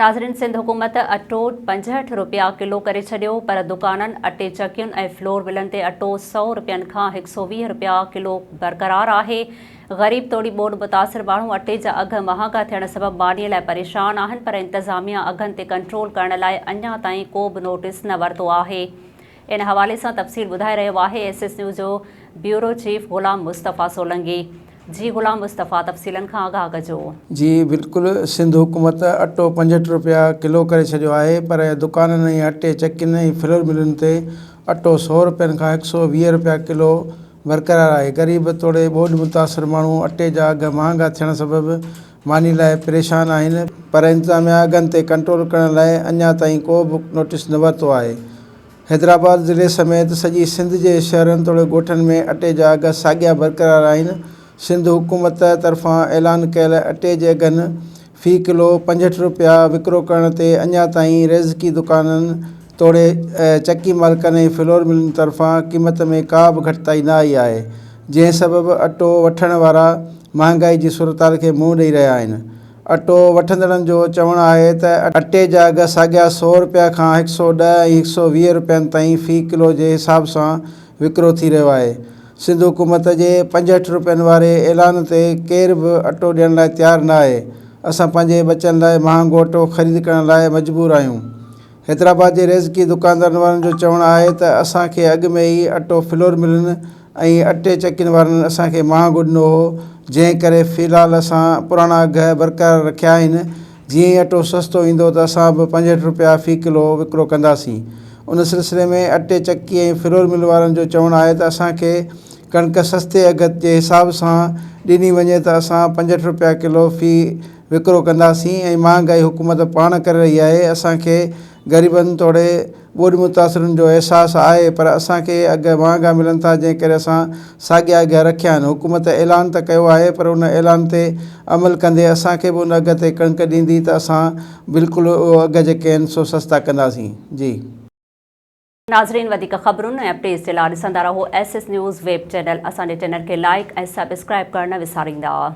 ناظرين سنڌ حڪومت اٽو 65 رپيا ڪلو ڪري ڇڏيو پر دڪانن، اٽي چڪين ۽ فلور ملن تي اٽو سئو رپين کان 120 رپيا ڪلو برقرار آهي. غريب توڙي ٻوڏ متاثر ماڻهو اٽي جا اگهه مهانگا ٿيڻ سبب ماني لاء پريشان آهن پر انتظاميا اگهن تي ڪنٽرول ڪرڻ لاء اڃا تائين ڪو به نوٽيس نه ورتو آهي. ان حوالي سان تفصيل ٻڌائي رهيو آهي ايس ايس نيوز جو بيورو چيف غلام مصطفيٰ سولنگي. جي غلام مصطفيٰ تفصيلن کان آگاهه ڪجو. جي بلڪل سنڌ حڪومت اٽو 65 روپيا ڪلو ڪري ڇڏيو آهي پر دڪانن ۽ اٽي چڪين ۽ فلور ملن تي اٽو سئو روپين کان 120 روپيا ڪلو برقرار آهي غريب توڙي ٻوڏ متاثر ماڻهو اٽي جا اگهه مهانگا ٿيڻ سبب ماني لاء پريشان آهن پر انتظاميا اگهن تي ڪنٽرول ڪرڻ لاء اڃا تائين ڪو به نوٽيس نه ورتو آهي حيدرآباد ضلعي سميت سڄي سنڌ جي شهرن توڙي ڳوٺن ۾ اٽي جا اگهه ساڳيا برقرار آهن، سنڌ حڪومت طرفان اعلان ڪيل اٽي جي اگهن في ڪلو 65 رپيا وڪرو ڪرڻ تي اڃا تائين ريزڪي دڪانن توڙي چڪي مالڪن ۽ فلور ملن طرفان قيمت ۾ ڪا به گهٽتائي نه آئي آهي، جنهن سبب اٽو وٺڻ وارا مهانگائي جي صورتحال کي منهن ڏئي رهيا آهن. اٽو وٺندڙن جو چوڻ آهي ته اٽي جا اگهه ساڳيا سئو رپيا کان 110 ۽ 120 رپين تائين في ڪلو جي حساب سان وڪرو ٿي رهيو آهي. سنڌ حڪومت جي 65 رپين واري اعلان تي ڪير به اٽو ڏيڻ لاء تيار نه آهي، اسان پنهنجي ٻچن لاء مهانگو اٽو خريد ڪرڻ لاء مجبور آهيون. حيدرآباد جي ريزڪي دڪاندارن وارن جو چوڻ آهي ته اسان کي اڳ ۾ ئي اٽو فلور ملن ۽ اٽي چڪين وارن اسان کي مهانگو ڏنو هو جنهن ڪري في الحال اسان پراڻا اگهه برقرار رکيا آهن جيئن ئي اٽو سستو ايندو ته اسان به 65 رپيا في ڪلو وڪرو ڪنداسين ان سلسلي ۾ اٽي چڪي ۽ فلور مل وارن جو چوڻ آهي ته اسان کي ڪڻڪ سستي اگهه جي حساب سان ڏني وڃي ته اسان 65 رپيا ڪلو في وڪرو ڪنداسين ۽ مهانگائي حڪومت پاڻ ڪري رهي آهي، اسان کي غريبن توڙي ٻوڏ متاثرن جو احساس آهي پر اسان کي اگهه مهانگا ملن ٿا جنهن ڪري اسان ساڳيا اگهه رکيا آهن، حڪومت اعلان ته ڪيو آهي پر ان اعلان تي عمل ڪندي اسان کي به ان اگهه تي ڪڻڪ ڏيندي ته اسان بلڪل اهو اگهه جيڪي آهن سو سستا ڪنداسين. جي. ناظرين وڌيڪ خبرن ۽ اپڊيٽس جي لاء ڏسندا رهو S S news web channel اسان جي چينل کي لائيڪ ۽ سبسڪرائيب ڪرڻ نه وساريندا.